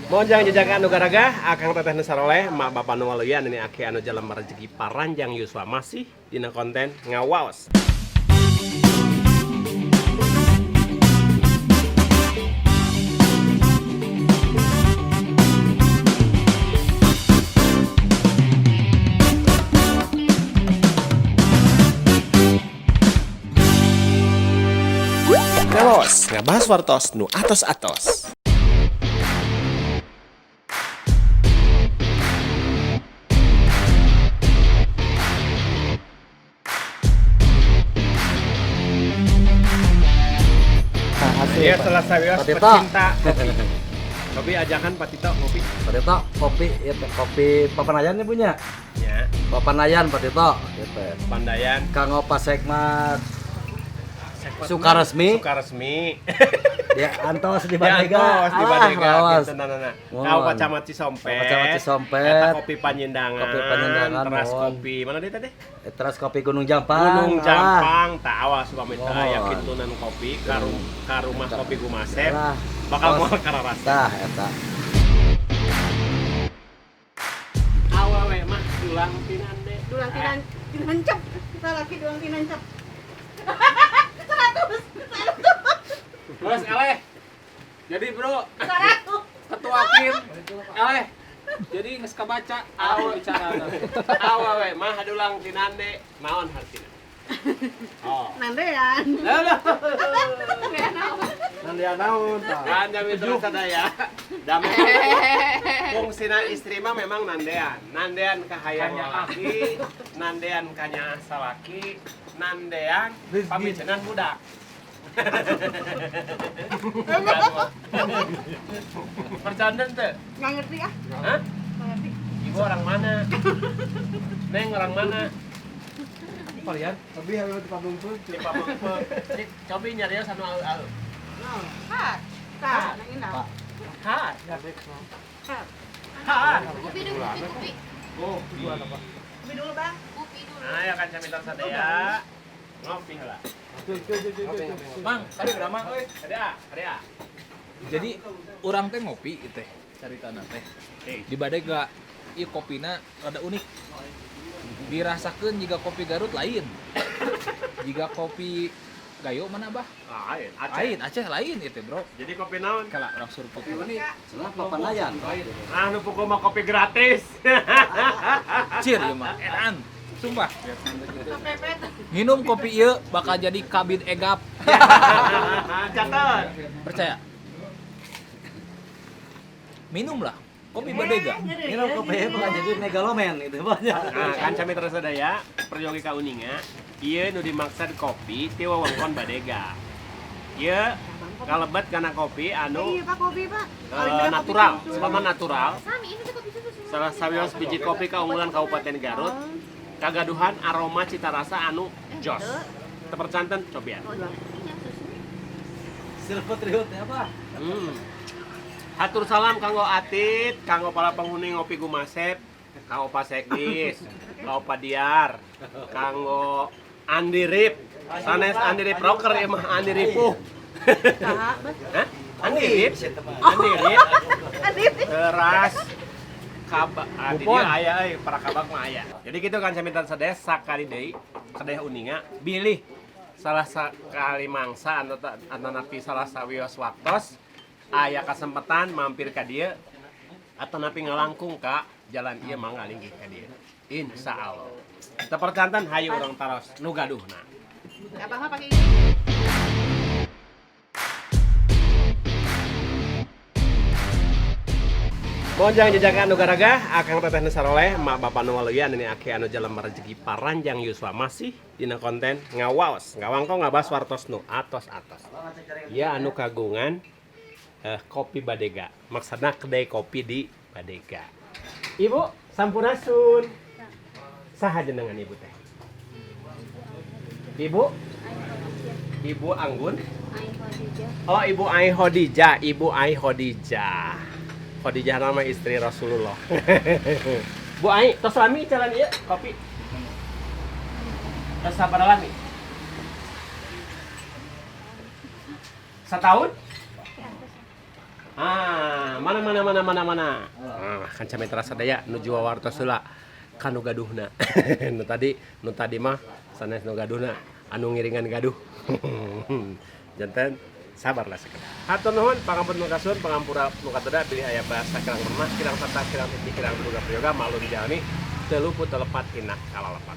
Mojang jejakan anu garagah, akang teteh nu saroleh, emak bapak nu waluyan, ini aki anu jalan rezeki paranjang yuswa masih dina konten ngawaos. Ngawaos, ngabahas wartos nu atos-atos. Iya, salah saya Pak Tito. Pecinta kopi. Kopi ajakan Pak Tito ngopi. Pak Tito, kopi ya, kopi Papanayan nih punya. Ya, Papanayan Pak Tito gitu. Pandayan. Kanggo Pasekmat Sukaresmi. Sukaresmi. Ya antos di Ya, Badega. antos di Ah, Badega rawas. gitu nah, nah, nah. Mohon. Kau Pak Camat Cisompet. Pak Camat Cisompet. Eta kopi Panyindangan. Kopi Panyindangan, Teras mohon. kopi. Mana dia tadi? Teras kopi Gunung Jampang. Gunung Ah. Jampang. Tak awas pamit Mohon. aya kintunan kopi ka rumah kopi Gumasep. Lah. Bakal Tos. moal kararasa. Tah eta. Awewe mah dulang tinande. Dulang tinan tinancep. Salaki dulang tinancep. 100, 100, Bos eleh. Jadi bro, 100. ketua kim eleh. Jadi geus kabaca awal bicara. Awewe mah dulang tinande. Naon hartina? Oh. Nandean. Lah lah. Nandean naon tah. Kan jami terus sadaya. Dame. Fungsina istri mah memang nandean. Nandean kahayang lalaki, nandean kanya salaki, nandean pamicenan budak. Percandaan teh? Nggak ngerti ah. Hah? Nggak ngerti. Ibu orang mana? Neng orang mana? Kalian lebih habis di Pabungsu. Di Pamengpeuk. Cik, cobi nyarios anu alus-alus. Hat. Tah, nang indah. Hat. Hat. Hat. Kopi dulu, kopi, kopi. Kopi. Kopi dulu, Bang. Kopi dulu. Nah, ya kan camilan sadaya. Ngopi lah. Mang, tadi berapa euy? Ada, ada. Jadi urang teh ngopi ieu teh caritana teh. Di Badega ieu kopina rada unik. Dirasakeun jiga kopi Garut lain. Jiga kopi Gayo mana bah? Lain, Aceh. Lain, Aceh lain itu bro. Jadi kopi naon? Kala urang suruput. Salah Papanayan. Ah, nu pukul mah kopi gratis. Cir ieu mah, edan. Sumpah. Kepepet. Minum kopi ieu bakal jadi kabin egap. Catat. Percaya? Minumlah kopi Badega. Minum kopi bukan jadi megalomen gitu banyak. Nah, kan kami terus sadaya peryogi kauninga, ieu nu dimaksud kopi ti wewengkon Badega. Ieu kalebet kana kopi anu Iya, Pak, kopi, Pak. natural, sebabna natural. Sami, ini tuh kopi susu semua. Salah sawios biji kopi kaunggulan Kabupaten Garut, kagaduhan aroma cita rasa anu jos. Tepercanten cobian. Oh, iya, susu. Silver triut ya apa? Hatur salam kanggo Atit, kanggo para penghuni Ngopi Gumasep, kanggo Pak Sekdis, kanggo Pak Diar, kanggo Andi Rip, sanes Andi Rip rocker ya mah Andi Ripuh. Saha, Bang? Hah? Andi Rip, Andi Rip, Adit. teras kabak, ah, di dia aya euy, para kabak mah aya. Jadi gitu kan saya sadaya sakali deui kedeh uninga bilih salah sakali mangsa atanapi salah sawios waktos aya kesempatan mampir ka dieu atanapi ngalangkung ka jalan ieu mangga linggih ka dieu. Insya Allah. Teu percanten hayu urang taros nu gaduhna. Abah mah pakai ini. Mojang jejakan anu garagah, akang teteh nu saroleh, emak bapak nu waluyan, ini aki anu jalan rezeki paranjang yuswa masih dina konten ngawaos, ngawangkong ngabas wartos nu atos-atos. Ya anu kagungan kopi Badega, maksudna kedai kopi di Badega. Ibu, sampurasun. Saha jenengan ibu teh? Ibu? Ibu Anggun? Oh, Ibu Ai Khadijah, Ibu Ai Khadijah. Khadijah nama istri Rasulullah. Bu Ai, tos lami jalan ieu kopi. Tos sabaraha lami? Setahun? Ah, mana mana mana mana mana. Ah, kanca mitra sadaya nuju wawartos heula ka nu gaduhna. Nu tadi mah sanes nu gaduhna, anu ngiringan gaduh. Janten sabarlah sekedap. Hatur nuhun, pangampun nu kasuhun, pangampura nu kateda, bilih aya bahasa kirang pernah, kirang tata, kirang titi, kirang duga prayoga, maklum jalmi, teu luput teu lepat tina kalalepat.